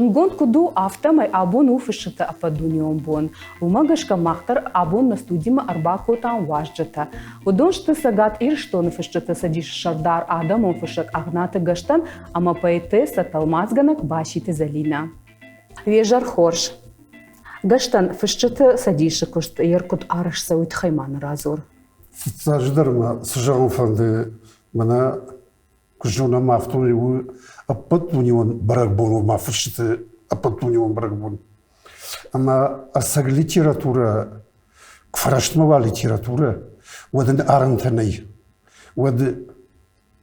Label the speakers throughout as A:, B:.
A: Зындгонд куыд у, афтӕмӕй абон у фысджыты ӕппӕтдунеон бон. Уымӕ гӕсгӕ мах дӕр абон нӕ студимӕ ӕрбакодтам уазджытӕ. Уыдон сты Цӕгат Ирыстоны фысджыты цӕдисы сӕрдар, адӕмон фыссӕг Агънаты Гӕстӕн ӕмӕ поэтессӕ, тӕлмацгӕнӕг Баситы Зӕлинӕ. Уе зӕр хорз! Гӕстӕн, фысджыты цӕдисы куыст йӕ куыд арӕзт цӕуы, уый тыххӕй ма нын радзур.
B: Фыццаджыдӕр мӕ цы зӕгъын фӕнды, мӕнӕ куы зонӕм, афтӕмӕй у ӕппӕтдунеон бӕрӕгбон, ома фысджыты ӕппӕтдунеон бӕрӕгбон. Ӕмӕ ӕцӕг литературӕ, куы фӕрӕстмӕ уа литературӕ, уӕд ын арӕнтӕ нӕй. Уӕд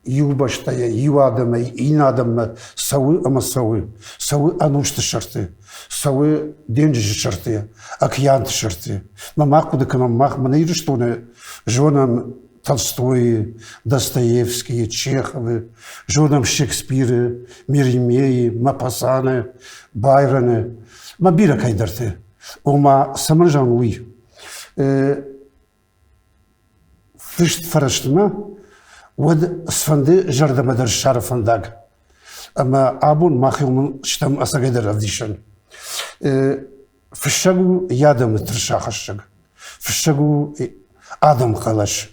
B: иу бӕстӕйӕ, иу адӕмӕй иннӕ адӕммӕ цӕуы ӕмӕ цӕуы. Цӕуы ӕнусты сӕрты, цӕуы денджызы сӕрты, океанты сӕрты. Мӕ ма хъуыды кӕнӕм, мах мӕнӕ Ирыстоны зонӕм Толстойы, Достоевскийы, Чеховы, зонӕм Шекспиры, Меримейы, Мапасаны, Байроны, мӕ бирӕ кӕйдӕрты. Ома, цӕмӕн зӕгъын уый? Фыст фӕрӕстмӕ, уӕд цыфӕнды зӕрдӕмӕ дӕр ссары фӕндаг. Ӕмӕ абон мах иумӕ стӕм ӕцӕгӕйдӕр ӕвдисӕн. Фыссӕг у йӕ адӕмы тырысахӕссӕг. Фыссӕг у адӕмы хъӕлӕс.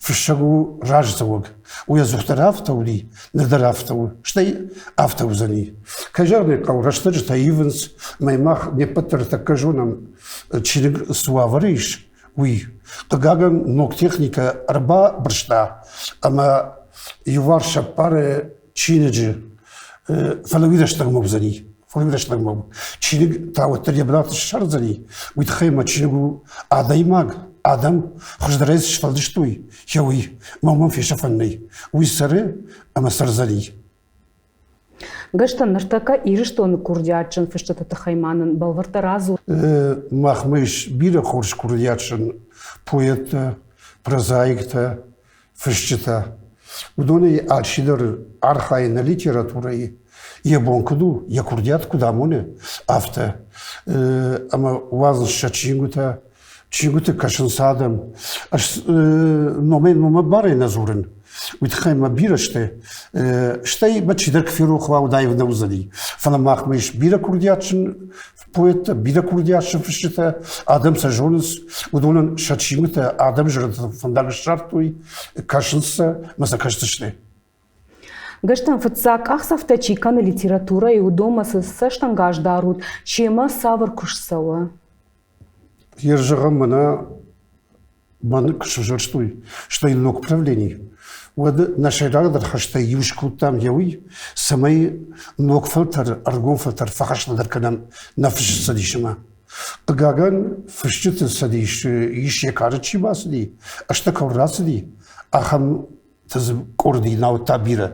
B: Фыссӕг у раздзӕуӕг. Уый ӕдзухдӕр афтӕ уыди, ныр дӕр афтӕ у, стӕй афтӕ уыдзӕни. Кӕй зӕгъын ӕй хъӕуы, рӕстӕджытӕ ивынц, ӕмӕ мах не ппӕт дӕр тӕккӕ зонӕм, чиныг цы уавӕры ис, уый. Хъыгагӕн, ног техникӕ ӕрбабырста ӕмӕ иуварс сӕппары чиныджы, фӕлӕ уый рӕстӕгмӕ уыдзӕни. Фӕлӕ уый рӕстӕгмӕ чиныг та уӕддӕр йӕ бынаты ссардзӕни. Уый тыххӕй ма чиныг у адӕймаг, адӕм хуыздӕрӕй цы сфӕлдыстой, йӕ уый. Мӕ уымӕн фесӕфӕн нӕй. Уый цӕры ӕмӕ цӕрдзӕни.
A: Гӕстӕн, ныртӕккӕ Ирыстоны курдиатджын фысджыты тыххӕй ма нын бӕлвырддӕр радзур.
B: Махмӕ ис бирӕ хорз курдиатджын поэттӕ, прозаиктӕ, фысджытӕ. Уыдонӕй алчидӕр архайы нӕ литературӕйы, йӕ бон куыд у, йӕ курдиат куыд амоны, афтӕ. Ӕмӕ уадзынц сӕ чингуытӕ, чингуыты кӕсынц адӕм. Ӕз номӕй-номмӕ барӕй нӕ дзурын, уый тыххӕй мӕ бирӕ сты. Стӕй мӕ чидӕр куы ферох уа, уӕд аив нӕ уыдзӕни. Фӕлӕ махмӕ ис бирӕ курдиатджын поэттӕ, бирӕ курдиатджын фысджытӕ, адӕм сӕ зонынц, уыдонӕн сӕ чингуытӕ адӕм зӕрдӕты фӕндаг ссардтой, кӕсынц сӕ ӕмӕ сӕ кӕсдзысты.
A: Гӕстӕн фыццаг къахдзӕфтӕ чи кӕны литературӕйы, уыдонмӕ цы цӕстӕнгас дарут, семӕ цавӕр куыст цӕуы?
B: Йе зӕгъӕм, мӕнӕ мӕн куы сывзӕрстой, стӕй ног правлени, уӕд нӕ сӕйрагдӕр хӕстӕй иу скодтам йӕ уый, цӕмӕй ног фӕлтӕр, ӕргом фӕлтӕр фӕхӕстӕгдӕр кӕнӕм нӕ фысджыты цӕдисмӕ. Хъыгагӕн, фысджыты цӕдис ис йӕ кары чи бацыди, ӕстӕ кӕуыл рацыди, ахӕм къорди наутӕ бирӕ.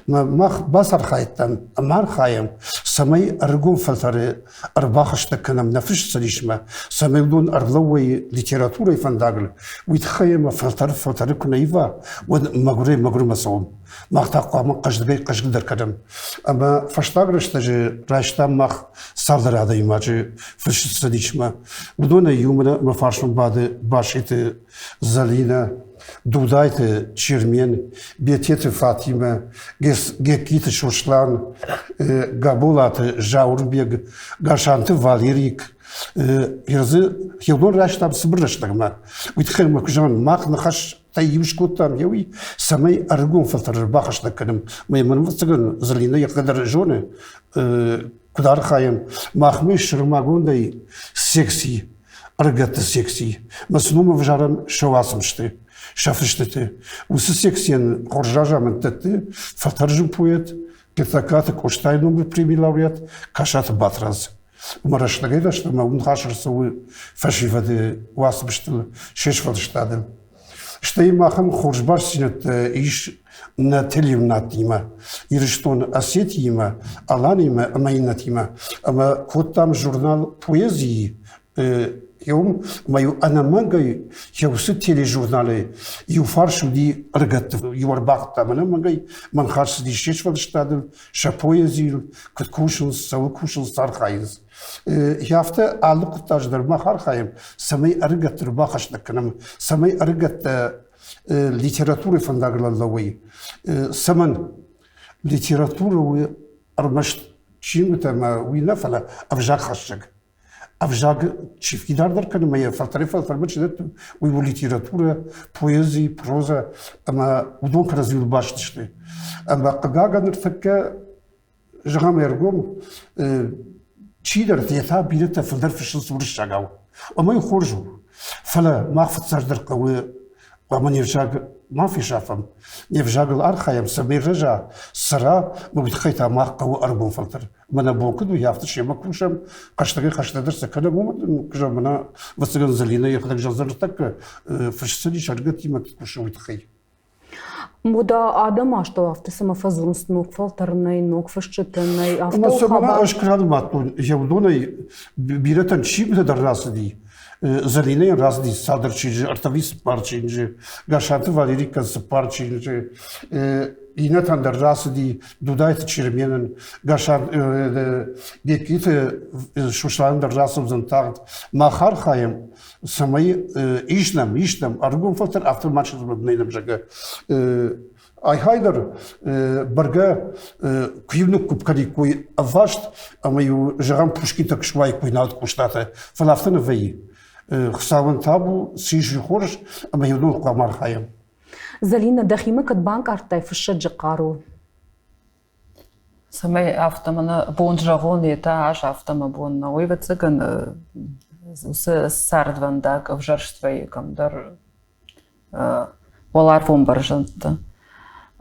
B: Мах бацархайдтам ӕмӕ архайӕм, цӕмӕй ӕрыгон фӕлтӕры ӕрбахӕстӕг кӕнӕм нӕ фысцӕдисмӕ, цӕмӕй уыдон ӕрлӕууой литературӕйы фӕндагыл. Уый тыххӕй ӕмӕ фӕлтӕр фӕлтӕры куы нӕ ива, уӕд мӕгуырӕй мӕгуырмӕ цӕуӕм. Мах та хъуамӕ хъӕздыгӕй хъӕздыгдӕр кӕнӕм. Ӕмӕ фӕстаг рӕстӕджы райстам мах цалдӕр адӕймаджы фысцӕдисмӕ. Уыдонӕй иу мӕ фарсмӕ бады Баситы Зӕлинӕ, Дудайты Чермен, Бететы Фатимӕ, Геккиты Сослан, Габолаты Зауырбег, Гасанты Валерик. Ерзы хеудон райстам цыбыр рӕстӕгмӕ. Уый тыххӕй мӕ куы зӕгъын, мах ныхӕстӕй иу скодтам йӕ уый, цӕмӕй ӕрыгон фӕлтӕры бахӕстӕг кӕнӕм. Мӕ мӕн ӕвӕццӕгӕн Зӕлинӕ йӕхӕдӕг зоны, куыд архайӕм. Махмӕ сӕрмагондӕй секси ӕрыгӕтты секци. Мӕ цы ном ӕвзарӕм сӕ уацмысты, сӕ фыстыты. Уыцы секцийӕн хорз разамынд дӕтты фӕлтӕрджын поэт, Петракаты Къостайы номыл премийы лауреат Касаты Батрадз. Уымӕ рӕстӕгӕй-рӕстӕгмӕ уым ныхас ӕрцӕуы фӕсивӕды уацмыстыл, се сфӕлдыстадыл. Стӕй махӕн хорз бастдзинӕдтӕ ис нӕ телеуынадтимӕ, Ирыстон Осетиимӕ, Аланимӕ ӕмӕ иннӕтимӕ. Ӕмӕ кодтам журнал «Поэзийы» еум ӕмӕ-иу ӕнӕмӕнгӕй уыцы тележурналы иу фарс уыди ӕрыгӕтты иу ӕрбахуыдтам ӕнӕмӕнгӕй, мӕн хӕс цыдис се сфӕлдыстадыл, сӕ поэзийыл, куыд кусынц, цӕуыл кусынц, архайынц. Афтӕ алы хъуыддаджы дӕр мах архайӕм, цӕмӕй ӕрыгӕтты ӕрбахӕстӕг кӕнӕм, цӕмӕй ӕрыгӕттӕ литературӕйы фӕндагыл ӕрлӕууой. Цӕмӕн? Литературӕ у ӕрмӕст Чингуытӕ ӕмӕ уый нӕ, фӕлӕ ӕвзагхӕссӕг. Ӕвзаг чи фидардӕр кӕны ӕмӕ йӕ фӕлтӕрӕй-фӕлтӕрмӕ чи дӕтты, уый у литературӕ, поэзи, прозӕ ӕмӕ уыдон кӕрӕдзиуыл баст сты. Ӕмӕ хъыгагӕн ныртӕккӕ, зӕгъӕм ӕргом, чидӕртӕ йӕ та бирӕтӕ фылдӕр фыссынц уырыссагау. Ӕмӕ йын хорз у. Фӕлӕ мах фыццаджыдӕр хъӕуы хъуамӕ не взаг ма фесафӕм, не взагыл архайӕм, цӕмӕй рӕза, цӕра, ӕмӕ уый тыххӕй та мах хъӕуы ӕргом фӕлтӕр. Мӕнӕ бон куыд у, афтӕ семӕ кусӕм, хӕстӕгӕй-хӕстӕгдӕр сӕ кӕнӕм, уымӕн мӕнӕ ӕвӕццӕгӕн Зӕлинӕ йӕхӕдӕг зӕгъдзӕн ныртӕккӕ фысдзӕнис ӕрыгӕттимӕ куыд кусы, уый тыххӕй.
A: Уӕдӕ адӕм астӕу афтӕ цӕмӕ фӕдзурынц ног фӕлтӕр нӕй, ног фысджытӕ нӕй, афтӕ
B: Ӕмӕ сӕ мӕнӕ ӕз куы ранымадтон, уыдонӕй бирӕтӕн чингуытӕ дӕр рацыди. Зӕлинӕйӕн рацыди цалдӕр чиныджы, ӕртӕ цыппар чиныджы, Гасанты Валерикӕн цыппар чиныджы, иннӕтӕн дӕр рацыди Дудайты Черменӕн, Гасан Геккиты Сосланӕн дӕр рацӕудзӕн тагъд. Мах архайӕм, цӕмӕй ис нӕм, ис нӕм ӕрыгон фӕлтӕр, афтӕ ма нӕй нӕм, зӕгъгӕ. Айхай дӕр бӕргӕ куы-иу ныккуыпп кӕниккой ӕвваст ӕмӕ-иу зӕгъӕм Пушкинтӕ куы суаиккой науд Къостатӕ, фӕлӕ афтӕ нӕ вӕййы. Хуыцауӕн табу, цы ис хорз, ӕмӕ-иу ног хъуамӕ архайӕм.
A: Зӕлинӕ, дӕхимӕ кӕд банкъардтай фыссӕджы хъару?
C: Цӕмӕй афтӕ мӕнӕ бон зӕгъон, йе та ӕз афтӕ мӕ бон нӕу. Ӕвӕццӕгӕн, уыцы цардвӕндаг ӕвзӕрст вӕййы кӕмдӕр уӕларвон бӕрзӕндты.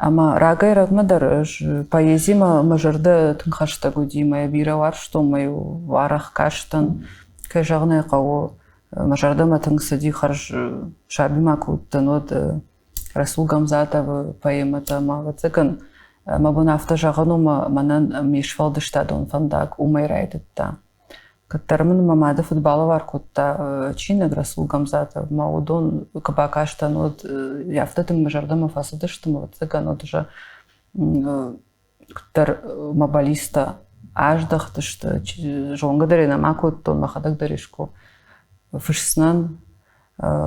C: Ӕмӕ рагӕй-рӕгмӕ дӕр ӕз поэзимӕ мӕ зӕрдӕ тынг хӕстӕг уыди, мӕ йӕ бирӕ уарзтон, мӕ-иу арӕх кастӕн. Кӕй зӕгъын ӕй хъӕуы, мӕ зӕрдӕмӕ тынг цыди, хӕрз саби ма куы уыдтӕн, уӕд Расул Гамзатовы поэмӕтӕ ӕмӕ, ӕвӕццӕгӕн, мӕ бон афтӕ зӕгъын у, мӕнӕн ме сфӕлдыстадон фӕндаг уымӕй райдыдта. Кӕддӕр мын мӕ мады фыд балӕвар кодта чиныг Расул Гамзатов, мӕ уыдон куы бакастӕн, уӕд афтӕ тынг мӕ зӕрдӕмӕ фӕцыдысты, ӕвӕццӕгӕн, уӕд уже куыддӕр мӕ баллисттӕ аздӕхтысты, зонгӕ дӕр ӕй нӕма кодтон, мӕхӕдӕг дӕр искуы фысдзынӕн.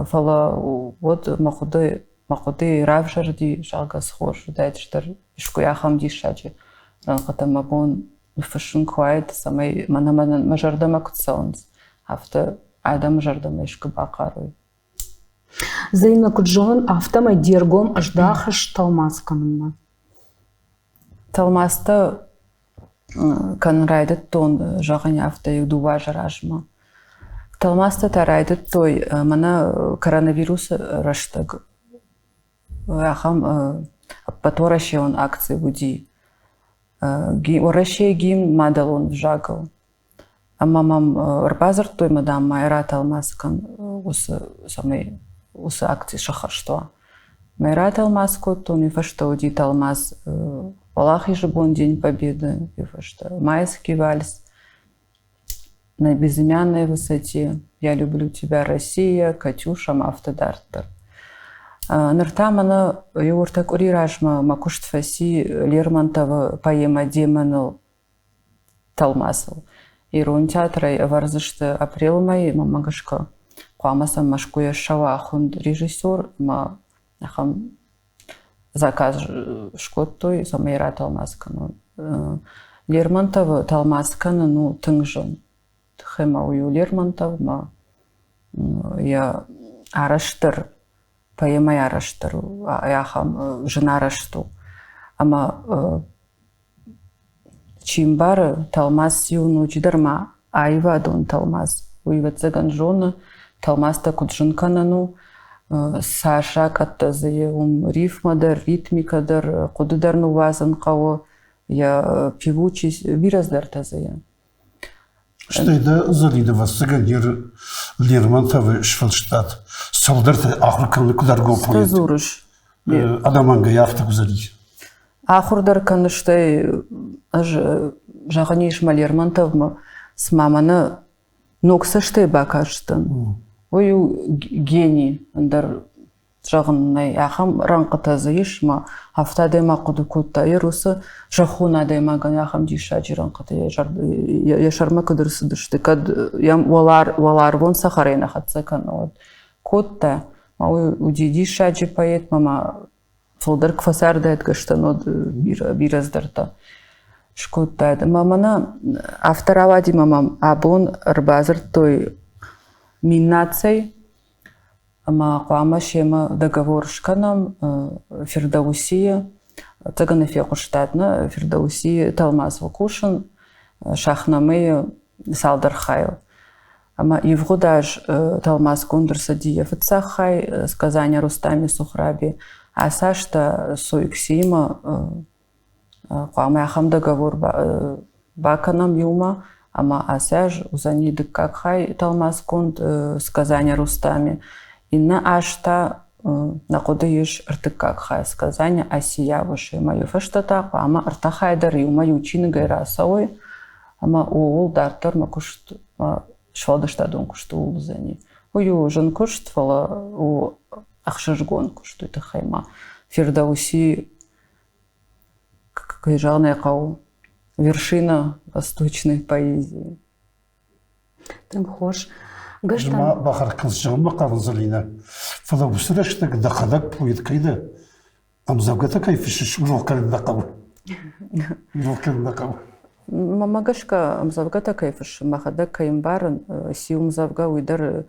C: Фӕлӕ уӕд мӕ хъуыдыйы равзӕрди, зӕгъгӕ, цы хорз уыдаид стыр искуы ахӕм диссаджы рӕнхъытӕ мӕ бон ныффыссын куы уаид, цӕмӕй мӕнӕ мӕ зӕрдӕмӕ куыд цӕуынц, афтӕ адӕмы зӕрдӕмӕ искуы бахъарой.
A: Зӕлинӕ, куыд зонын, афтӕмӕй де ргом ӕздахыс тӕлмац кӕнынмӕ.
C: Тӕлмацтӕ кӕнын райдыдтон, зӕгъын, афтӕ иу дыууӕ азы размӕ. Тӕлмацтӕ та райдыдтой мӕнӕ коронавирусы рӕстӕг. Ахӕм ӕппӕтуӕрӕсеон акци уыди. Уӕрӕсейы гимн мадӕлон ӕвзагыл. Ӕмӕ мӕм ӕрбадзырдтой, мӕ дам, ма йӕ ратӕлмац кӕн, уыцы, цӕмӕй уыцы акци сӕххӕст уа. Мӕ ратӕлмац кодтон, уый фӕстӕ уыди тӕлмац Уӕлахизы бон, День Победы, уый фӕстӕ Майский вальс, На безымянной высоте, Я люблю тебя, Россия, Катюша ӕмӕ афтӕ дарддӕр. Ныр та мӕнӕ иу ӕртӕ къуыри размӕ мӕ куыст фӕци Лермонтовы поэмӕ Демоныл тӕлмацыл. Ирон театрӕй ӕвӕрдзысты апрелы мӕйы, мӕнмӕ гӕсгӕ, хъуамӕ сӕм Мӕскуыйӕ ссӕуа хуынд режиссер ӕмӕ ахӕм заказ скодтой, цӕмӕй ратӕлмац кӕнон. Лермонтовы тӕлмац кӕнын у тынг зын. Тыххӕй ма уый у Лермонтов, ма йӕ арӕзт дӕр, поэмӕйы арӕзт дӕр ахӕм зынарӕзт у. Ӕмӕ Чи мбары, тӕлмац-иу ноджыдӕр ма аивадон тӕлмац, уый, ӕвӕццӕгӕн, зоны, тӕлмацтӕ куыд зын кӕнӕн у, цас закъӕттӕ дзы и, уым рифмӕ дӕр, ритмикӕ дӕр, хъуыды дӕр ныууадзын хъӕуы, йӕ певучесть, бирӕ цыдӕртӕ дзы и.
B: Стӕй дӕ Зӕлинӕ, ӕвӕццӕгӕн, Лермонтовы сфӕлдыстад цӕуылдӕрты ахуыр кӕны куыд ӕргом
C: поэт. Дзурыс.
B: Ӕнӕмӕнгӕй афтӕ уыдзӕни.
C: Ахуыр дӕр кӕны, стӕй ӕз зӕгъын ис мӕ Лермонтовмӕ, цыма мӕнӕ ног цӕстӕй бакастӕн. Уый у гений, ӕндӕр зӕгъын нӕй, ахӕм рӕнхъытӕ дзы ис, ӕмӕ афтӕ адӕймаг хъуыды кодта, йе уыцы зӕххон адӕймагӕн ахӕм диссаджы рӕнхъытӕ йӕ сӕрмӕ куыд ӕрцыдысты, кӕд йӕм уӕларвон цӕхӕрӕй нӕ хӕццӕ кӕны, уӕд кодта. Ма уый уыди диссаджы поэт, ма фылдӕр куы фӕцардаид гӕстӕн, уӕд бирӕ, бирӕ цыдӕртӕ. Скодтаид. Ӕмӕ мӕнӕ афтӕ рауади ӕмӕ мӕм абон ӕрбадзырдтой Миннацӕй ӕмӕ хъуамӕ семӕ договор скӕнӕм Фирдоусийы. Ӕцӕгӕн фехъуыстат, нӕ Фирдоусийы тӕлмацыл кусын Шахнамейы цалдӕр хайыл. Ӕмӕ ивгъуыд аз тӕлмацгонд ӕрцыди йӕ фыццаг хай «Сказание Рустами Сухраби». Ацы аз та Соиксиимӕ хъуамӕ ахӕм договор бакӕнӕм иумӕ, ӕмӕ ацы аз уыдзӕни дыккаг хай тӕлмацгонд «Сказание Рустами». Иннӕ аз та нӕ хъуыды ис ӕртыккаг хай «Сказание Асиявыш». Ӕмӕ йӕ фӕстӕ та хъуамӕ ӕртӕ хай дӕр иумӕ иу чиныгӕй рацӕуой, ӕмӕ ууыл дарддӕр мӕ куыст сфӕлдыстадон куыст ууыл уыдзӕни. Уый у зын куыст, фӕлӕ у ӕхсызгон куыст уый тыххӕй ма Фирдоуси, кӕй зӕгъын ӕй хъӕуы, вершина восточной поэзии.
A: Тынг хорз.
B: Ма бахарх зӕгъынмӕ хъавын Зӕлинӕ, фӕлӕ уыцы рӕстӕг дӕхӕдӕг поэт кӕй дӕ, ӕмдзӕвгӕтӕ кӕй фыссыс, урок кӕнын нӕ хъӕуы. Урок кӕнын нӕ хъӕуы.
C: Мӕнмӕ гӕсгӕ ӕмдзӕвгӕтӕ кӕй фыссын, мӕхӕдӕг кӕй ӕмбарын, циу ӕмдзӕвгӕ, уый дӕр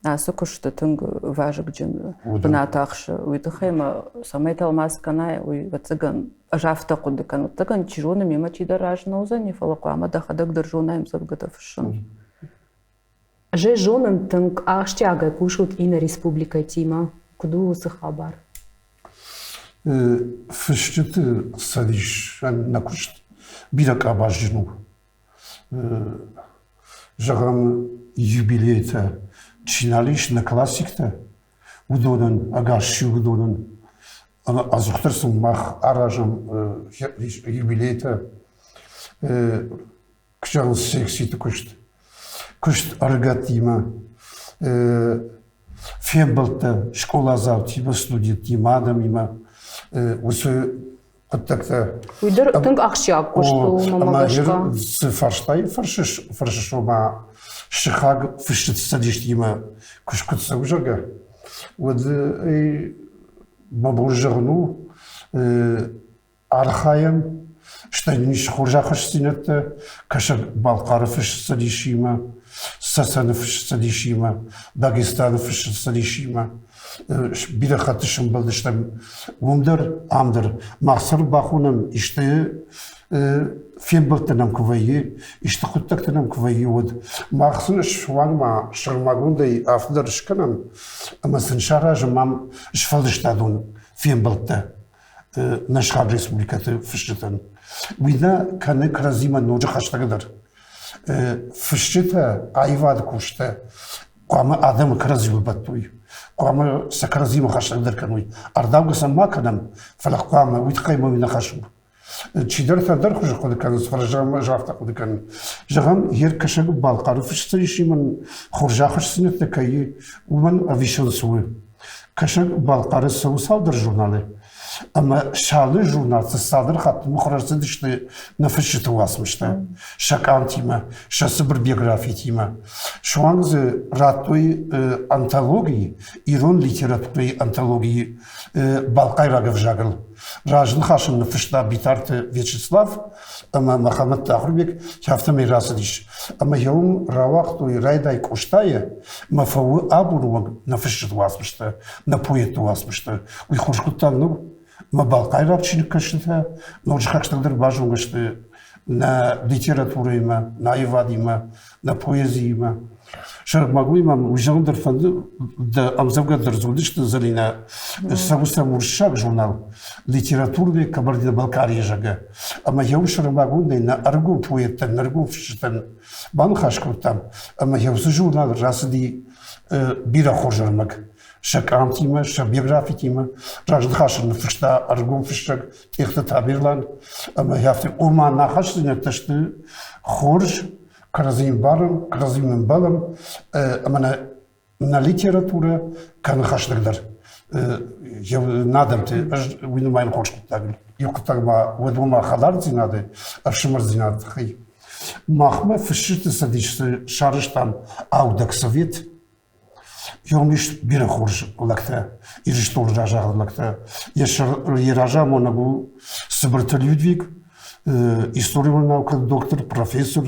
C: ацы куысты тынг вазыгджын бынат ахсы. Уый тыххӕй мӕ цӕмӕй тӕлмац кӕнай, уый ӕвӕццӕгӕн ӕз афтӕ хъуыды кӕнын. Ӕвӕццӕгӕн, чи зоны, мемӕ чидӕр разы нӕ уыдзӕни, фӕлӕ хъуамӕ дӕхӕдӕг дӕр зонай ӕмдзӕвгӕтӕ фыссын.
A: Ӕз ӕй зонын, тынг ахсджиагӕй кусут иннӕ республикӕтимӕ. Куыд у уыцы хабар?
B: Фысджыты цӕдисӕн нӕ куыст бирӕ къабазджын у. Зӕгъӕм, юбилейтӕ чи нал ис, нӕ классиктӕ, уыдонӕн, ӕгас чи уыдонӕн ӕдзухдӕр сын мах аразӕм юбилейтӕ. Зӕгъынц секциты куыст, куыст ӕрыгӕттимӕ, фембӕлдтӕ скъоладзаутимӕ, студенттимӕ, адӕмимӕ, уыцы хъуыддӕгтӕ.
A: Уый дӕр тынг ахсджиаг куыст у, мӕнмӕ гӕсгӕ.
B: Цы фарстайы фӕрсыс, фӕрсыс ома сыхаг фысджыты цӕдистимӕ куыст куыд цӕуы, зӕгъгӕ, уӕд ӕй мӕ бон зӕгъын у, архайӕм, стӕй нын ис хорз ахастдзинӕдтӕ Кӕсӕг-Балхъары фысцӕдисимӕ, Цӕцӕны фысцӕдисимӕ, Дагестаны фысцӕдисимӕ. Бирӕ хатты сӕмбӕлдыстӕм уым дӕр, ам дӕр. Мах сӕр бахонӕм исты фембӕлдтӕ нӕм куы вӕййы, исты хъуыддӕгтӕ нӕм куы вӕййы, уӕд мах сын суанг ма сӕрмагондӕй афтӕ дӕр скӕнӕм, ӕмӕ сын саразӕм ам сфӕлдыстадон фембӕлдтӕ. нӕ сыхаг республикӕты фысджытӕн. Уый нӕ кӕны кӕрӕдзимӕ ноджы хӕстӕгдӕр. Фысджытӕ, аивады кусджытӕ хъуамӕ адӕмы кӕрӕдзиуыл бӕттой, хъуамӕ сӕ кӕрӕдзимӕ хӕстӕгдӕр кӕной. Ардаугӕ сӕм ма кӕнӕм, фӕлӕ хъуамӕ уый тыххӕй мӕ уый ныхас у. Чидӕртӕ ӕндӕр хуызы хъуыды кӕнынц, фӕлӕ зӕгъӕм, ӕз афтӕ хъуыды кӕнын. Зӕгъӕм, йе ркӕсӕг Балхъары фысджытӕ хорз ахастдзинӕдтӕ кӕй и, уымӕн ӕвдисӕн цы у? Кӕсӕг-Балхъары цӕуы цалдӕр журналы, ӕмӕ сӕ журналты цалдӕр хатты мыхуыр ӕрцыдысты нӕ фысджыты уацмыстӕ сӕ къамтимӕ, сӕ цыбыр биографитимӕ. Суанг дзы радтой антологи, ирон литературӕйы антологийы балхъайраг ӕвзагыл. Разныхас ын ныффыста Битарты Вячеслав ӕмӕ Мӕхӕмӕтты Ахуырбег, афтӕмӕй рацыдис. Ӕмӕ йӕ уым рауагътой райдай Къостайы мӕ фӕуы абоны онг нӕ фысджыты уацмыстӕ, нӕ поэтты уацмыстӕ. Уый хорз хъуыддаг нӕу. Мӕ балхъайраг чиныгкӕсджытӕ ноджы хӕстӕгдӕр базонгӕ сты нӕ литературӕимӕ, нӕ аивадимӕ, нӕ поэзиимӕ. Сӕрмагонд мӕм уый зӕгъын дӕр фӕнды, дӕ ӕмдзӕвгӕ дӕр дзурдысты Зӕлинӕ, цӕуы сӕм уырыссаг журнал «Литературная Кабардино-Балкария», зӕгъгӕ. Ӕмӕ йӕ сӕрмагондӕй нӕ ӕрыгон поэттӕн, нӕ ӕрыгон фысджытӕн баныхас кодтам, ӕмӕ йӕ уыцы журнал рацыди бирӕ хорз ӕрмӕг сӕ къамтимӕ, сӕ биографитимӕ. Разныхасы ныффыста ӕрыгон фыссӕг Тъехты Тамерлан, ӕмӕ афтӕ ома нӕ хӕсдзинӕдтӕ сты хорз, кӕрӕдзийы барӕм, кӕрӕдзийы ӕмбӕлӕм, ӕмӕ нӕ нӕ литературӕ кӕны хӕстӕгдӕр нӕ адӕмты. Ӕз уый нымайын хорз хъуыддагыл. Иу хъуыддаг ма уӕд уымӕ хӕлардзинады, ӕфсымӕрдзинады тыххӕй. Махмӕ фысджыты цӕдисы сарӕзтам аудӕг совет. Йӕм ис бирӕ хорз лӕгтӕ, Ирыстоны разагъды лӕгтӕ. Йӕ разамонӕг у Цыбырты Людвиг. историон наукӕты доктор, профессор,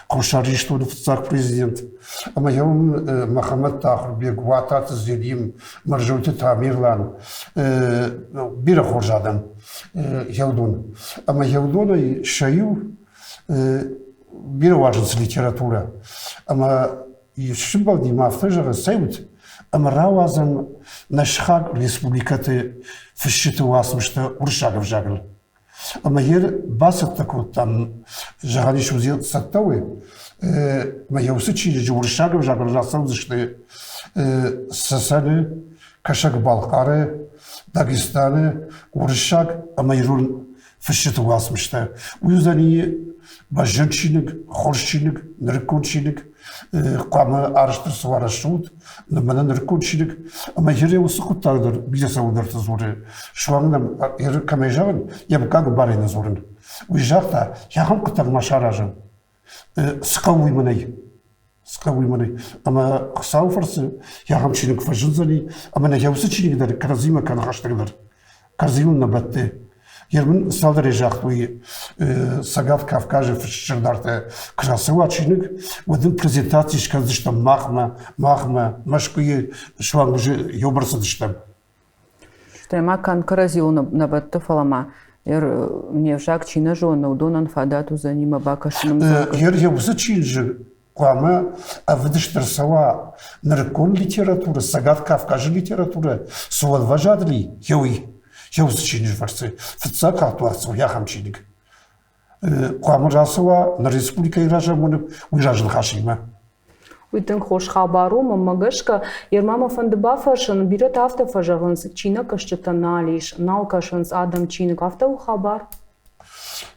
B: Хуссар Ирыстоны фыццаг президент. Ӕмӕ йӕ уым Мӕхӕмӕтты Ахуырбег, Уататы Зелим, Мӕрзойты Тамерлан, бирӕ хорз адӕм еудон. Ӕмӕ еудонӕй сӕ иу бирӕ уарзынц литературӕ. Ӕмӕ сымбӕлди ма афтӕ зӕгъы, цӕут ӕмӕ рауадзӕм нӕ сыхаг республикӕты фысджыты уацмыстӕ уырыссаг ӕвзагыл. Ӕмӕ йе бацӕттӕ кодтам, зӕгъӕн ис, уыдзӕн цӕттӕ у. Ӕмӕ йӕ уыцы чиныджы уырыссаг ӕвзагыл рацӕудзысты Цӕцӕны, Кӕсӕг-Балхъары, Дагестаны уырыссаг ӕмӕ ирон фысджыты уацмыстӕ. Уый уыдзӕни бӕзджын чиныг, хорз чиныг, нырыккон чиныг, хъуамӕ арӕзт ӕрцӕуа рӕсугъд, мӕнӕ нырыккон чиныг. Ӕмӕ йе уыцы хъуыддаг дӕр бирӕ цӕуылдӕрты дзуры. Суанг нӕм кӕмӕй зӕгъын, йӕ мыггаг барӕй нӕ дзурын. Уый загъта, ахӕм хъуыддаг ма саразӕм. Цы хъӕуы уый мӕнӕй? Цы хъӕуы уый мӕнӕй? Ӕмӕ Хуыцауы фӕрцы ахӕм чиныг фӕзындзӕни, ӕмӕ нӕ уыцы чиныг дӕр кӕрӕдзимӕ кӕны хӕстӕгдӕр. Кӕрӕдзиуыл нӕ бӕтты. Ермын цалдӕрӕй загътой Цӕгат Кавказы фысджытӕ куы рацӕуа чиныг, уӕд ын презентаци скӕндзыстӕм махмӕ, махмӕ, Мӕскуыйы суанг уже еубӕрцыдыстӕм.
C: Стӕй ма канд кӕрӕдзиуыл нӕ бӕтты, фӕлӕ ма не взаг чи нӕ зоны, уыдонӕн фадат уыдзӕни мӕ бакӕсын ӕмдзӕвгӕ.
B: Йе уыцы чиныджы хъуамӕ ӕвдыст ӕрцӕуа нырыккон литературӕ, Цӕгат Кавказы литературӕ цы уӕлвӕзад ли, еуый, еуыцы чиныджы фӕрцы фыццаг хатт уагъд цӕуы ахӕм чиныг. Хъуамӕ рацӕуа нӕ республикӕйы разамонӕг уый разныхасимӕ.
A: Уый тынг хорз хабар у, мӕнмӕ гӕсгӕ. Ерма мӕ фӕнды бафӕрсын, бирӕтӕ афтӕ фӕзӕгъынц, чи нӕ кӕсджытӕ нал ис, нал кӕсынц адӕм чиныг. Афтӕ у хабар?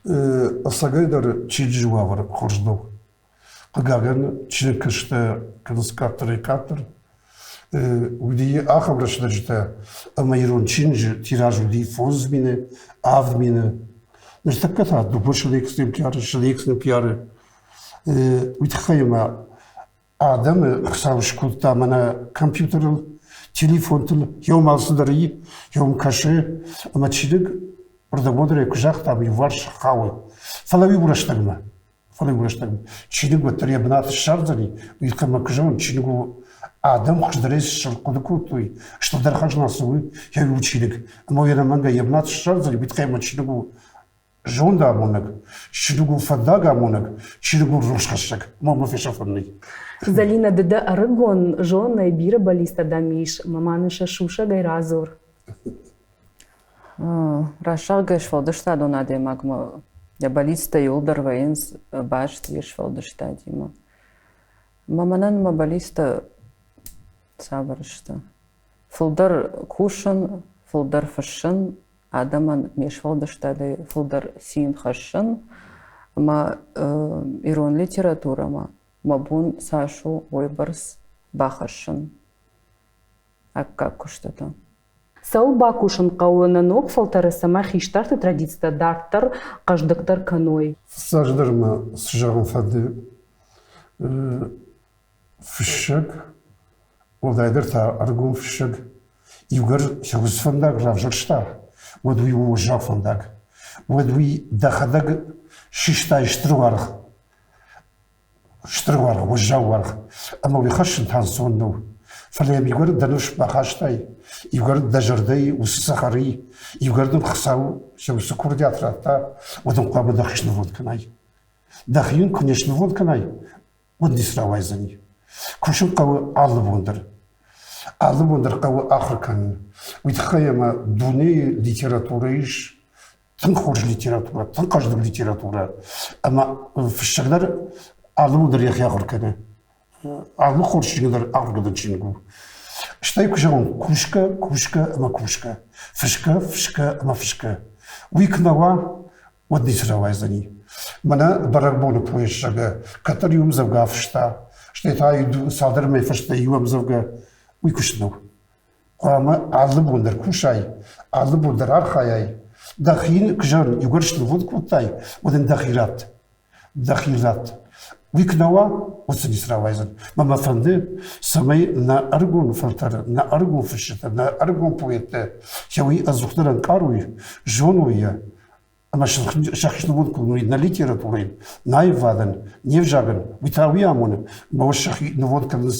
B: Ӕцӕгӕйдӕр чиныджы уавӕр хорз нӕу. Хъыгагӕн, чиныгкӕсджытӕ кӕнынц къаддӕрӕй-къаддӕр. Уыди ахӕм рӕстӕджытӕ, ӕмӕ ирон чиныджы тираж уыди 5000, 7000. Ныртӕккӕ та дыууӕ экземпляры, ссӕдз экземпляры. Уый тыххӕй ма адӕмы Хуыцау скодта мӕнӕ компьютерыл, телефонтыл, еу алцыдӕр и, еу кӕсы, ӕмӕ чиныг рдӕгмодӕрӕй куы загътам, иуварс хауы. Фӕлӕ уый у рӕстӕгмӕ. Фӕлӕ уый рӕстӕгмӕ. Чиныг уӕддӕр йӕ бынат ссардзӕни, уый тыххӕй мӕ куы зӕгъон, чиныг у адӕм хуыздӕрӕй цы хъуыды кодтой, стырдӕр хӕзна цы у, йӕ у чиныг. Ӕмӕ уый ӕнӕмӕнгӕй йӕ бынат ссардзӕни, уый тыххӕй мӕ чиныг у зондамонӕг, чиныг у фӕндагамонӕг, чиныг у рухсхӕссӕг. Ма мӕ фесафӕн нӕй.
A: Залина, ды дӕ ӕрыгон, зонай, бирӕ бӕллицтӕ дӕм ис, мӕ ма нын сӕ сусӕгӕй радзур.
C: Рӕсугъдгӕ сфӕлдыстадон адӕймагмӕ йӕ бӕллицтӕ иууылдӕр вӕййынц баст йе сфӕлдыстадимӕ. Мӕ мӕнӕн мӕ бӕллицтӕ цавӕр сты? Фылдӕр кусын, фылдӕр фыссын, адӕмӕн ме сфӕлдыстадӕй фылдӕр цин хӕссын ӕмӕ ирон литературӕмӕ мӕ бон цас у, уыйбӕрц бахӕссын аккаг куыстытӕ.
A: Цӕуыл бакусын хъӕуы нӕ ног фӕлтӕры, цӕмӕй хистӕрты традицитӕ дарддӕр хъӕздыгдӕр кӕной?
B: Фыццаджыдӕр мӕ цы зӕгъын фӕнды, фыссӕг, уӕлдайдӕр та ӕргом фыссӕг, иугӕр сӕ уыцы фӕндаг равзӕрста, уӕд уый у уӕззау фӕндаг. Уӕд уый дӕхӕдӕг систай стыр уаргъ, стыр уаргъ, уӕззау уаргъ, ӕмӕ уый хӕссын та ӕнцон нӕу. Фӕлӕ йӕм иугӕр дӕ ныфс бахастай, иугӕр дӕ зӕрдӕйы уыцы цӕхӕры, иугӕр дын Хуыцау сӕ уыцы курдиат радта, уӕд ын хъуамӕ дӕхи снывонд кӕнай. Дӕхи йын куы не снывонд кӕнай, уӕд ницы рауайдзӕни. Кусын хъӕуы алы бон дӕр. Алы бон дӕр хъӕуы ахуыр кӕнын. Уый тыххӕй ӕмӕ дунейы литературӕ ис тынг хорз литературӕ, тынг хъӕздыг литературӕ. Ӕмӕ фыссӕг дӕр алы бон дӕр йӕхи ахуыр кӕны. Алы хорз чиныг дӕр ахуыргӕнӕн чиныг у. Стӕй куы зӕгъон, кусгӕ, кусгӕ ӕмӕ кусгӕ, фысгӕ, фысгӕ ӕмӕ фысгӕ. Уый куы нӕ уа, уӕд ницы рауайдзӕни. Мӕнӕ бӕрӕгбоны поезд, зӕгъгӕ, кӕддӕр иу ӕмдзӕвгӕ афыста, стӕй та цалдӕр мӕй фӕстӕ иу ӕмдзӕвгӕ, уый куыст нӕу. Хъуамӕ алы бон дӕр кусай, алы бон дӕр архайай. Дӕхи куы зӕгъын, иугӕр снывонд кодтай, уӕд ын дӕхи ратт. Дӕхи ратт. Уый куы нӕ уа, уӕд сын ницы рауайдзӕн. Мӕ мӕ фӕнды, цӕмӕй нӕ ӕрыгон фӕлтӕр, нӕ ӕрыгон фысджытӕ, нӕ ӕрыгон поэттӕ сӕ уый ӕдзухдӕр ӕнкъарой, зоной йӕ. Ӕмӕ сӕхи снывонд кодтой нӕ литературӕйӕн, нӕ аивадӕн, не взагӕн, уый та уый амоны, ӕмӕ сӕхи нывонд кӕнынц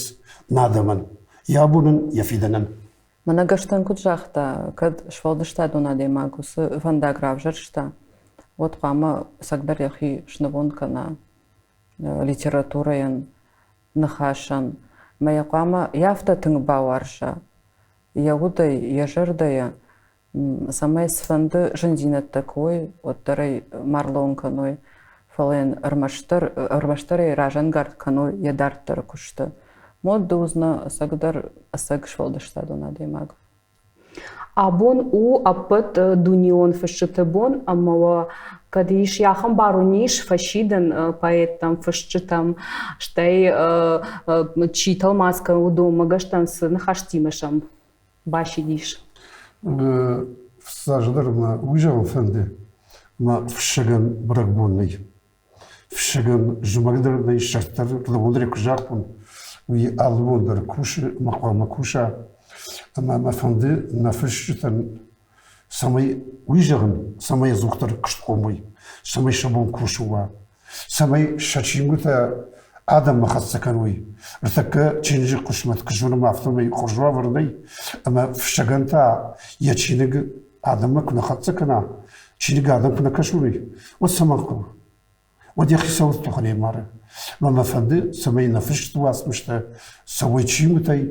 B: нӕ адӕмӕн, йӕ абонӕн, йӕ фидӕнӕн.
C: Мӕнӕ Гӕстӕн куыд загъта, кӕд сфӕлдыстадон адӕймаг уыцы фӕндаг равзӕрста, уӕд хъуамӕ ӕцӕгдӕр йӕхи снывонд кӕна литературӕйӕн, ныхасӕн. Мӕ йӕ хъуамӕ йӕ афтӕ тынг бауарза, йӕ удӕй, йӕ зӕрдӕйӕ, цӕмӕй цыфӕнды зындзинӕдтӕ куы уой, уӕддӕр ӕй ма рлӕууын кӕной, фӕлӕ йын ӕрмӕстдӕр, ӕрмӕстдӕр ӕй разӕнгард кӕной йӕ дарддӕры куысты. Мод ды уыдзынӕ ӕцӕгдӕр ӕцӕг сфӕлдыстадон адӕймаг.
A: Абон у ӕппӕт дунеон фысджыты бон, ӕмӕ уӕ кӕд ис ахӕм бар уын ис фӕсидын поэттӕм, фысджытӕм, стӕй чи тӕлмац кӕны, уыдонмӕ гӕсгӕ цы ныхӕстимӕ сӕм басидис?
B: Фыццаджыдӕр мӕ уый зӕгъын фӕнды, ӕмӕ фыссӕгӕн бӕрӕгбон нӕй. Фыссӕгӕн зымӕг дӕр нӕй, сӕрд дӕр, рдӕбон дӕр куы загътон, уый алы бон дӕр кусы ӕмӕ хъуамӕ куса. Ӕмӕ мӕ фӕнды нӕ фысджытӕн, цӕмӕй уый зӕгъын, цӕмӕй ӕдзухдӕр куыстхъом уой, цӕмӕй сӕ бон кусы уа, цӕмӕй сӕ чингуытӕ адӕммӕ хӕццӕ кӕной. Ныртӕккӕ чиныджы хъысмӕт куы зонӕм, афтӕмӕй хорз уавӕр нӕй, ӕмӕ фыссӕгӕн та йӕ чиныг адӕммӕ куы нӕ хӕццӕ кӕна, чиныг адӕм куы нӕ кӕсой, уӕд цӕмӕн хъӕуы? Уӕд йӕ хицауы тухӕнӕй мары. Мӕ мӕ фӕнды, цӕмӕй нӕ фыст уацмыстӕ цӕуой чингуытӕй,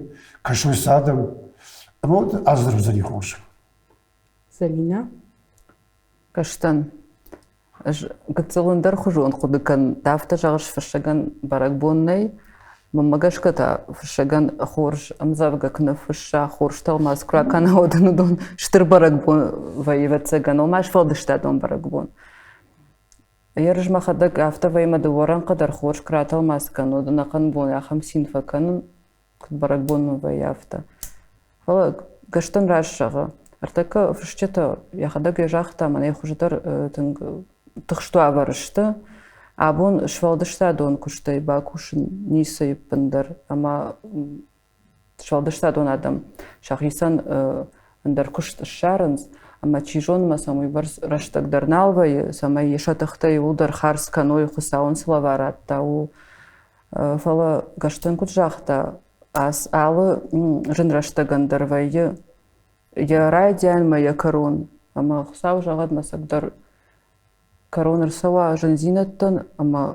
B: кӕсой сӕ адӕм, ӕмӕ уӕд аздӕр уыдзӕни хорз.
A: Зӕлинӕ?
C: Кастӕн. Ӕз гыццыл ӕндӕрхуызон хъуыды кӕнын. Афтӕ зӕгъыс, фыссӕгӕн бӕрӕгбон нӕй. Мӕнмӕ гӕсгӕ та фыссӕгӕн хорз ӕмдзӕвгӕ куы ныффысса, хорз тӕлмац куы ракӕна, уӕд ын уыдон стыр бӕрӕгбон вӕййы, ӕвӕццӕгӕн, ома сфӕлдыстадон бӕрӕгбон. Ерыс мӕхӕдӕг афтӕ вӕййы, мӕ дыууӕ рӕнхъы дӕр хорз куы ратӕлмац кӕнон, уӕд ӕнӕхъӕн бон ахӕм цин фӕкӕнын, куыд бӕрӕгбон мын вӕййы, афтӕ. Фӕлӕ Гӕстӕн раст зӕгъы. Ӕртӕккӕ фысджытӕ йӕхӕдӕг йӕ загъта, мӕнӕй хуыздӕр тынг тыхст уавӕры сты. Абон сфӕлдыстадон куыстӕй бакусын ницы ӕппындӕр ӕмӕ сфӕлдыстадон адӕм сӕхицӕн ӕндӕр куыст ссарынц, ӕмӕ чи зоны, ма сӕм уыйбӕрц рӕстӕг дӕр нал вӕййы, цӕмӕй сӕ тыхтӕ иууылдӕр хардз кӕной, Хуыцау ын цы лӕвар радта, ууыл. Фӕлӕ Гӕстӕн куыд загъта, алы зын рӕстӕгӕн дӕр вӕййы йӕ райдианмӕ йӕ кӕрон. Ӕмӕ Хуыцау зӕгъӕд, мӕ цӕгдӕр кӕрон ӕрцӕуа зындзинӕдтӕн ӕмӕ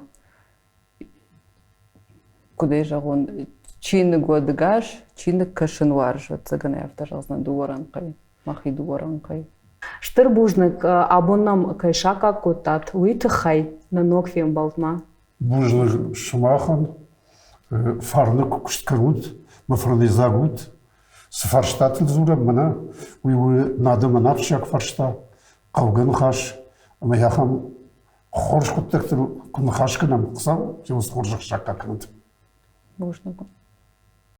C: куыдӕй зӕгъон, чиныг уӕд гас, чиныг кӕсын уарз, ӕвӕццӕгӕн ӕй афтӕ зӕгъдзынӕн дыууӕ рӕнхъӕй, мӕхи дыууӕ рӕнхъӕй.
A: Стыр бузныг, абон нӕм кӕй саккаг кодтат, уый тыххӕй нӕ ног фембӕлдмӕ.
B: Бузныг сымахӕн, фарны куыст кӕнут, мӕ фӕрнӕйдзаг ут. Цы фарстатыл дзурӕм мӕнӕ, уый у нӕ адӕмӕн ахсджиаг фарста, хъӕугӕ ныхас ӕмӕ ахӕм хорз хъуыддӕгтыл куы ныхас кӕнӕм, Хуыцау, хорзӕх саккаг кӕнӕд.
C: Бузныг.